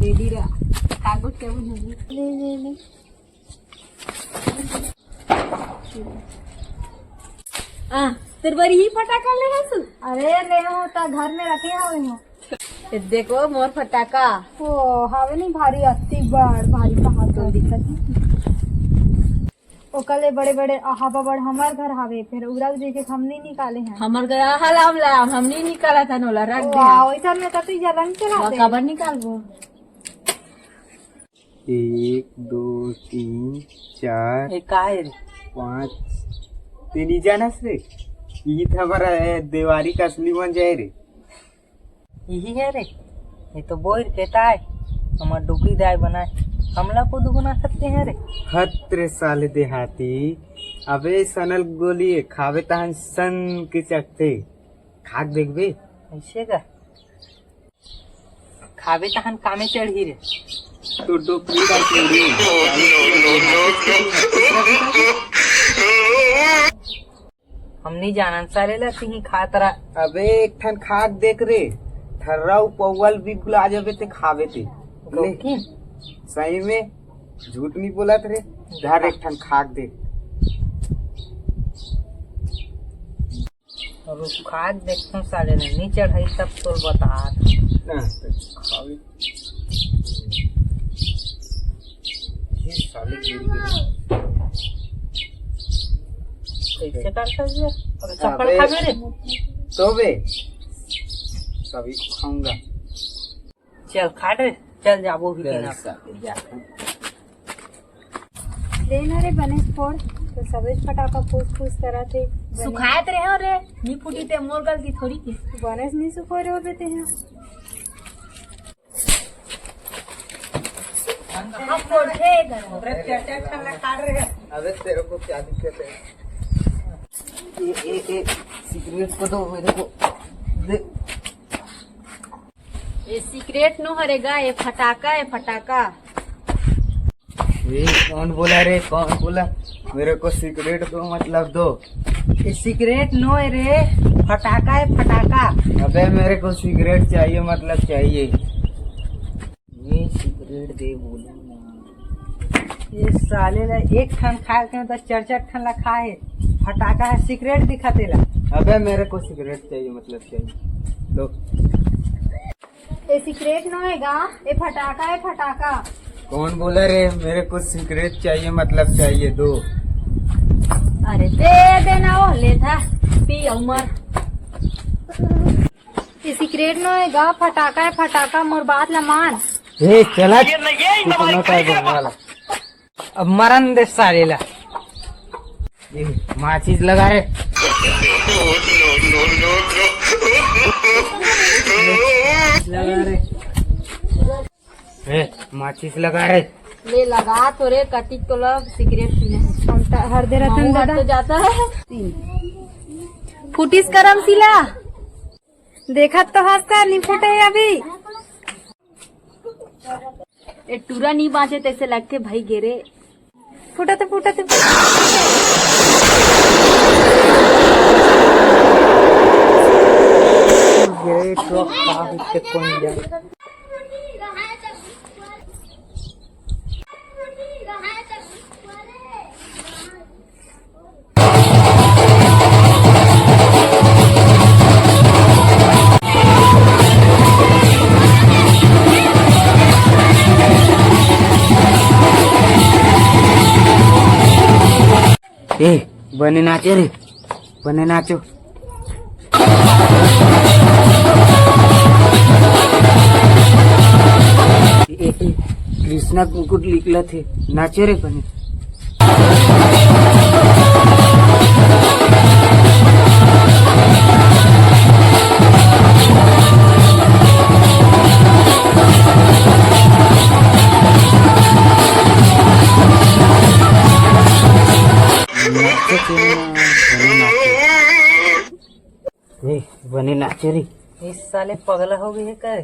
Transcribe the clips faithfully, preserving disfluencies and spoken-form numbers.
Ready रहा। कागज क्या बनेगी? ले, ले, ले। आ, तेरे बर ही फटाका ले हस? अरे, ले हो, त घर में रखे हवे हो। ये देखो, मोर फटाका। ओ, हवे नहीं भारी, अति बड़, भारी कहाँ तो दिखत है। ओकर ले बड़े-बड़े हवा बड़ हमर घर हावे, फेर उरग जी के हमनी निकाले हैं। हमर घर आहा लाम लाम, हमनी निकाला था नोला, रख ओ, दे। आ, वैसा में कतई जलन चला वो दे। काबर निकालबो? एक, दो, तीन, चार, ए, का है रे? पाँच। ते नहीं जानस रे? ई त हमारा, ए, देवारी का असली मन जाए रे। इही है रे, ये तो बोइर के ताय, हमर डुबरी दाय बनाए, हमला को दुगुना सकते हैं रे। हत रे साले देहाती, अबे सनल गोली खावे तहन सन के चकते, खाक देखबे। ऐसे का? खावे तहन कामे चढ़ी रे। तो डोकरी का चोरी। हम नहीं जानन साले ला, तिही खात रहा। अबे एक ठन खाक देख रे, थर्रा पौवल भी भुला जाबे ते खावे ते। गौकी? सही में झूठ नहीं बोलत रे, धर एक ठन खाक देख। रुख खाक देखथन साले ने, नहीं चढ़ाई तब तोल बता। ना, तो खावे। ये साले गिर गए। कैसे करता है ये? अबे चप्पल अबे। खा गए रे। तो बे, सभी को खाऊंगा। चल, खा रे, चल जाबो भी चल, के ना। चल, जा। ले ना रे, बने फोड़, तो सबे फटाका फूस फूस करत हे। बने सुखात रहे हो रे, नी फूटी ते मोर गलती थोड़ी की। बने नहीं सुखो रहे हो बे ते हैं। अब फोड़ थे इधर। अबे तेरे को क्या दिक्कत है? ये, ये, ये सिगरेट को दो मेरे को। दे। ये सिगरेट नो हरे गा, ये फटाका है, फटाका। ये कौन बोला रे, कौन बोला? मेरे को सिगरेट दो, मतलब दो। ये सिगरेट नो है रे, फटाका है, फटाका। अबे मेरे को सिगरेट चाहिए, मतलब चाहिए। ये सिगरेट दे बोला ना। ये साले ला एक ठन खाए के मतलब चार चार ठन ला खाए। फटाका है, सिगरेट दिखा तेला। अबे मेरे को सिगरेट चाहिए, मतलब चाहिए। लो। ये सिगरेट नो है गा, ये फटाका है, फटाका। कौन बोला रे? मेरे को सिगरेट चाहिए, मतलब चाहिए, दो। अरे दे देना, वो ले था, पी उमर। ये सिगरेट नो है गा, फटाका है, फटाका, मोर बात ला मान। ए, चला। ये नहीं, ये तू तो ना पाए बंगाल। अब मरन दे साले ला। ये माचिस लगा रे। लगा रे। ए, माचिस लगा रे। ले लगा तो रे, कतिक तो लब सिगरेट पीना है। हम त हर दे रतन दादा। तो जाता है। फुटिस करम सिला। देखत तो हस का, नहीं फूटे अभी। ए टूरा नहीं बांचे तैसे लगते भाई गेरे। फूटत, फूटत। गेरे तो का होते कौन जा। ए, बने नाचे रे, बने नाचो। ए, ए, कृष्णा कुकुर निकलत हे, नाचे रे बने। ए, बने नाचे रे। इस साले पगला हो गए है का?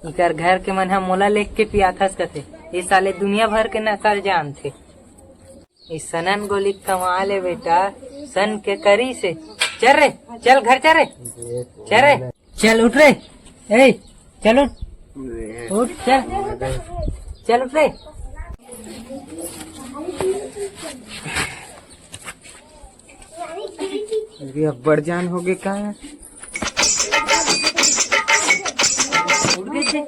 इकर घर के मन ह मोला लेख के पियाथस कथे। ये साले दुनिया भर के नकल जानथे। ये सनन गोली कमा ले बेटा, सन के करी से। चल रे, चल घर चल रे। चल रे, चल उठ रे। ए, चल उठ। उठ, चल। चल उठ रे। अरे, अब्बड़ जान होगे का यार? उठ गे थे।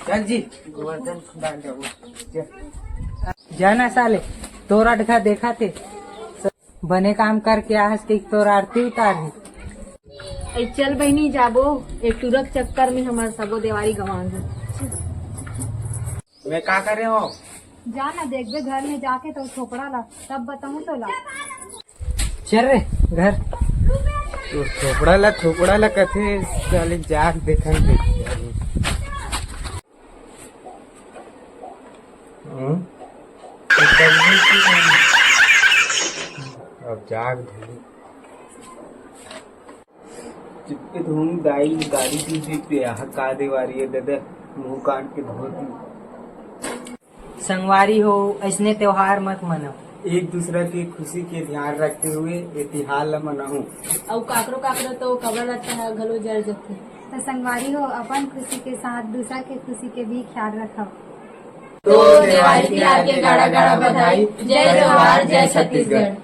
चल जी, गोवर्धन डाल दे वो। चल। जाना साले, तोर अटघा देखा थे। बने काम करके आहस के तोर आरती उतार हे। ए, चल बहिनी, जाबो, ए टूरा के चक्कर में हमर सबो देवारी गंवा गे। मैं का करे हंव? जा ना, देखबे घर में जाके तोर थोपड़ा ला, तब बताहूं तोला। चल रे घर। तोर थोपड़ा ला, थोपड़ा ला कथे, साले जाके देखन दे। हम्म? अब जाग धरी। चिपके धुन दाई गाड़ी की भी पे आह का देवारी है ददा, मुंह कान के धोती। संगवारी हो, अइसने त्योहार मत मनाओ। एक दूसरा की खुशी के ध्यान रखते हुए ये तिहार ला मनाहू। अउ काकरो काकरो तो कपड़ा लत्ता ह घलो जर जथे। तो संगवारी हो, अपन खुशी के साथ दूसरा के खुशी के भी ख्याल रखो। तो देवारी तिहार के गाड़ा गाड़ा बधाई। जय जोहार, जय छत्तीसगढ़।